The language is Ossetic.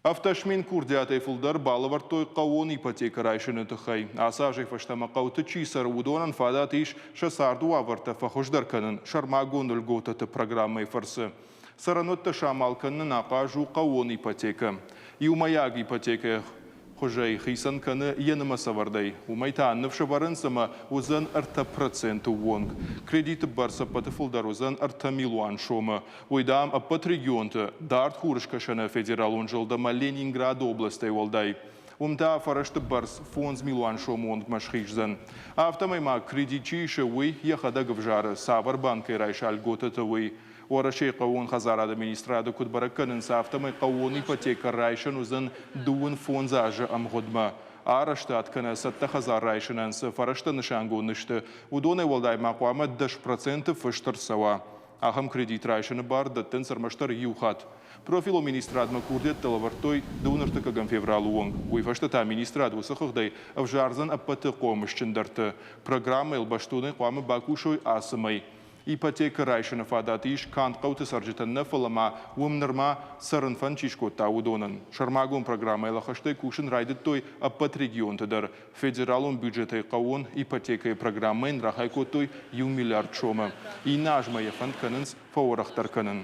17 000 курдиатӕй фылдӕр балӕвӕрдтой хъӕууон ипотекӕ райсыны тыххӕй. Ацы азӕй фӕстӕмӕ хъӕуты чи цӕры, уыдонӕн фадат ис сӕ царды уавӕртӕ фӕхуыздӕр кӕнын сӕрмагонд льготӕты программӕйы фӕрцы. Цӕрӕнуӕттӕ самал кӕнынӕн ахъаз у хъӕууон ипотекӕ. Иумӕйаг ипотекӕйы хуызӕй хицӕн кӕны йӕ нымӕцӕвӕрдӕй. Уымӕй та ныфс ӕвӕрынц ӕмӕ уыдзӕн 3% онг. Кредиты бӕрц ӕппӕты фылдӕр уыдзӕн 3 милуан сомы. Уый, дам, ӕппӕт регионты, дард хурыскӕсӕны федералон зылд ӕмӕ Ленинграды областӕй уӕлдай. Уым та фӕрӕзты бӕрц 5 милуан сомы онгмӕ схиздзӕн. Афтӕмӕй ма кредит чи исы, уый йӕхӕдӕг ӕвзары, цавӕр банкӕй райса льготӕтӕ, уый. Уӕрӕсейы хъӕууон хӕдзарады министрады куыд бӕрӕг кӕнынц, афтӕмӕй хъӕууон ипотекӕ райсӕн уыдзӕн 35 азы ӕмгъуыдмӕ. Арӕзтад кӕнӕ цӕттӕ хӕдзар райсынӕн цы фӕрӕзтӕ нысангонд сты, уыдонӕй уӕлдай ма хъуамӕ 10% фыст ӕрцӕуа. Ахӕм кредит райсыны бар дӕттынц ӕрмӕстдӕр иу хатт. Профилон министрадмӕ курдиӕттӕ лӕвӕрдтой 31 февралы онг. Уый фӕстӕ та министрад уыцы хыгъдӕй ӕвзардзӕн ӕппӕты хъомысджындӕрты. Программӕйыл бӕстонӕй хъуамӕ бакусой ацы мӕй. Ипотекӕ райсыны фадат ис канд хъӕуты цӕрджытӕн нӕ, фӕлӕ ма уым нырма цӕрын фӕнд чи скодта, уыдонӕн. Сӕрмагонд программӕйыл ӕххӕстӕй кусын райдыдтой ӕппӕт регионты дӕр. Федералон бюджетӕй хъӕууон ипотекӕйы программӕйӕн рахай кодтой иу миллиард сомы. Иннӕ азмӕ йӕ фӕнд кӕнынц фӕуӕрӕхдӕр кӕнын.